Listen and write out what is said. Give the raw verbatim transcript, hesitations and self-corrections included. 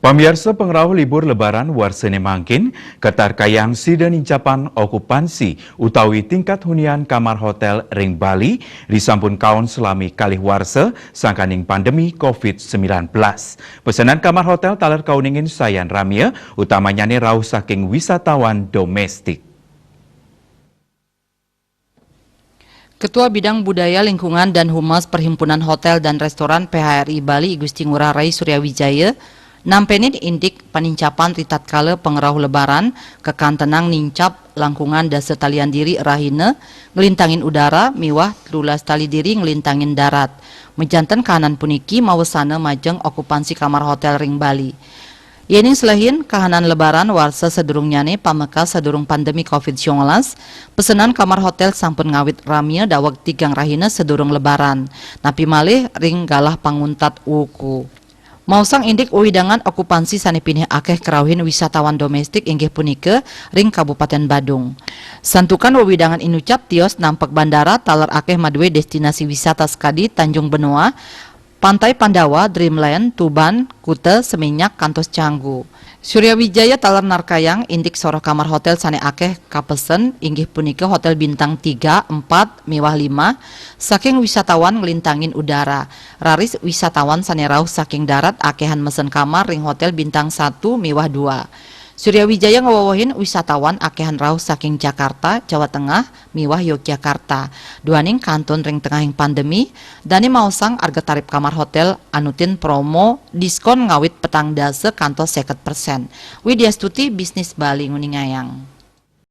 Pamiarsa, pangrauh libur Lebaran warsa ené mangkin, katarkayang sida nincapan okupansi utawi tingkat hunian kamar hotél ring Bali, risampun kaon salami kalih warsa sangkaning pandemi covid sembilan belas. Pesenan kamar hotél taler kauningin sayan ramia, utamanyané rauh saking wisatawan doméstik. Ketua Bidang Budaya Lingkungan dan Humas Perhimpunan Hotel dan Restoran P H R I Bali, I Gusti Ngurah Rai Surya Wijaya, nampénin indik panincapan ritatkala pangrauh Lebaran, kakantenang nincap langkungan dasa talian diri rahina nglintangin udara miwah telulas tali diri nglintangin darat. Majanten kahanan puniki mawesana majeng okupansi kamar hotél ring Bali. Yéning selehin kahanan Lebaran warsa sadurungnyané pamekas sadurung pandemi covid sembilan belas, pesenan kamar hotél sampun ngawit ramia daweg tigang rahina sadurung Lebaran, napi malih ring galah panguntat wuku. Maosang indik wewidangan okupansi sané pinih akéh karauhin wisatawan doméstik inggih punika ring Kabupatén Badung. Santukan wewidangan inucap tios nampek bandara taler akéh madué déstinasi wisata sakadi Tanjung Benoa, Pantai Pandawa, Dreamland, Tuban, Kuta, Seminyak, kantos Canggu. Surya Wijaya taler narkayang indik soroh kamar hotél sané akéh kapesen, inggih punika hotél bintang tiga, empat, miwah lima, saking wisatawan nglintangin udara. Raris wisatawan sané rauh saking darat akéhan mesen kamar ring hotél bintang satu miwah dua. Surya Wijaya ngawewehin wisatawan akéhan rauh saking Jakarta, Jawa Tengah, miwah Yogyakarta. Duaning kantun ring tengahing pandemi, dané maosang arga tarip kamar hotél anutin promo diskon ngawit petang dasa kantos seket persen. Widya Stuti, Bisnis Bali, nguningayang.